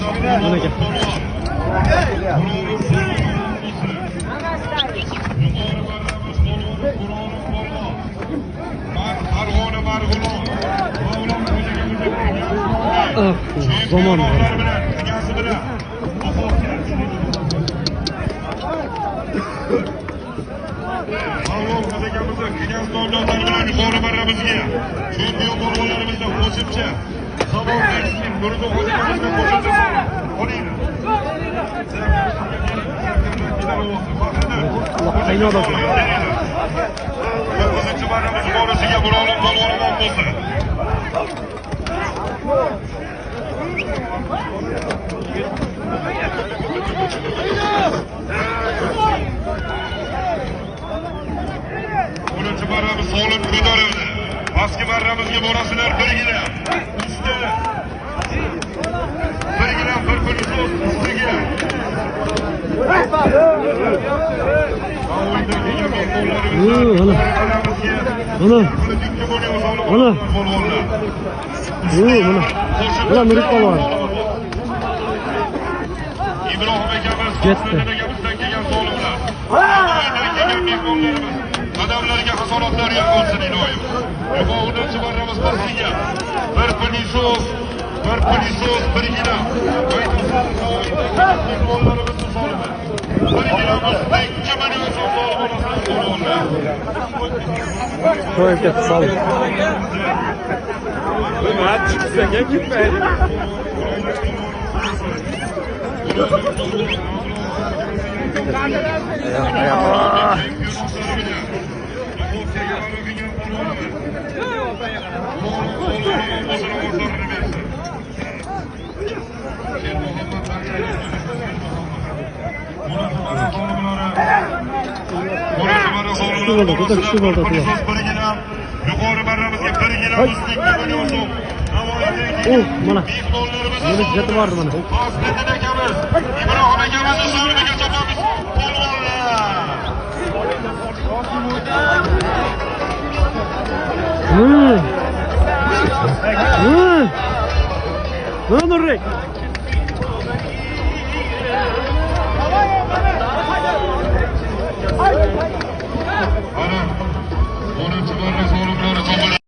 Mana aka. Ah, zamon bor. Yuqori marramizga chempion polvonlarimizdan qo'shimcha Zamon Tekstil Nuriddin Xo'jakamizdan qo'shimcha sovrin. Olinglar. Alloh qaynab olsin. To'qqizinchi marramiz yuqorisiga Mirolim polvon omon bo'lsin. O'ninchi marramiz solim ko'tarildi. Pastki marramizga borasizlar birgina. Usti. Birgina bir pul ustiga. Ana. Ana. Ana. Mana. Mana Nurik polvon. Ibrohim akamiz, Ketdi. Akamizdan kelgan solimlar. Kelgan mehmonlarimiz. Qadamlariga hasanotlar yor bo'lsin iloyim. Yuqoridan marramiz pastiga. Bir pul bir pul bir gilam. Mehmonlarimizni solimi. Bir gilam 2 million so'm polvonlar. Qo'yib ketdi solim. Kuchli bo'ldi, juda kuchli bo'ldi. Yuqori marramizga 1 gilam 2 million so'm. Oh, mana. Mana jetib bordi mana. Fazliddin akamiz, Ibrohim akamizni so'rimiga chopamiz. Polvonlar. Nurek. Ana 10. marra so'rimlari topildi.